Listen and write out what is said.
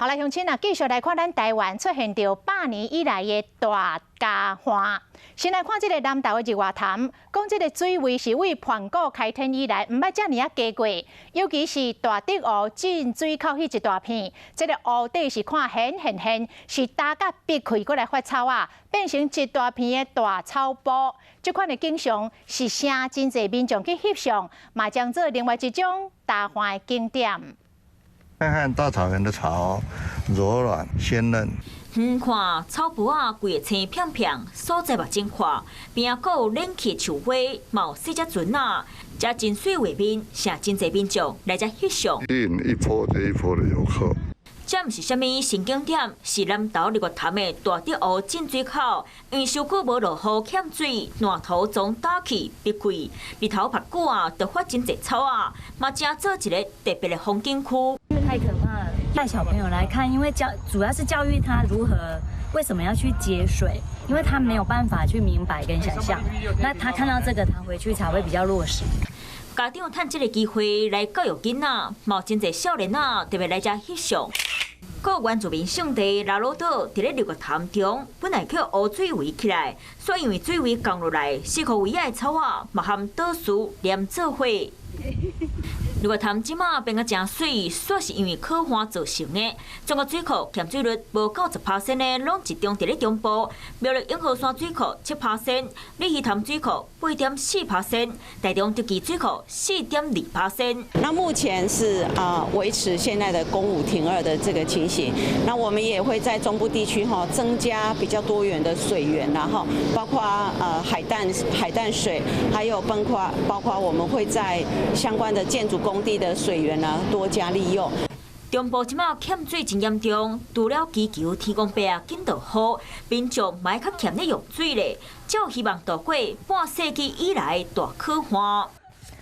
好來，鄉親啊，繼續來看咱台灣出現著100年以來的大乾旱。先來看這個南投的日月潭，講這個水位是對盤古開天以來毋捌遮爾仔低過，尤其是大竹湖進水口彼一大片，這個湖底是看顯現現，是焦甲碧開閣來發臭仔，變成一大片的大草埔。這款的景象是啥真濟民眾去翕相，嘛將做另外一種打發的景點。看看大草原的草，柔軟鮮嫩。遠看草埔仔，規个青片片，所在嘛真闊，邊仔閣有冷氣樹花，嘛有細隻船仔，遮真媠畫面，吸真濟民眾來遮翕相。吸引一波接一波的遊客。這毋是啥物新景點，是南投日月潭的大竹湖進水口，因為傷久無落雨欠水，爛土總焦去逼開，日頭曬久啊，就發真濟草仔，嘛成做一个特別的風景區。太可怕了！帶小朋友來看，因為教主要是教育他如何為什麼要去節水，因為他沒有辦法去明白跟想象。那他看到這個，他回去才會比較落實。家長趁這个機會來教育囡仔，嘛有真濟少年仔特別來遮翕相。閣有原住民聖地拉魯島，佇咧日月潭中，本來予污水圍起來，煞因為水位降落來，四箍圍仔的草仔嘛和島嶼連做伙。日月潭這馬變甲誠媠，煞是因為洘旱造成的。全國水庫欠水率無夠10%的，攏集中佇咧中部。苗栗永和山水庫7%，鯉魚潭水庫8.4%，台中竹崎水庫4.2%。那目前是啊維持現在的供五停二的這個情形。那我們也會在中部地區哈增加比較多元的水源，然後包括海淡水，還有包括我們會在相關的建築工地的水源呢多加利用。中部這馬欠水真嚴重，除了祈求天公伯仔緊落雨，民眾嘛愛較儉咧用水咧，才有希望度過半世紀以來大洘旱。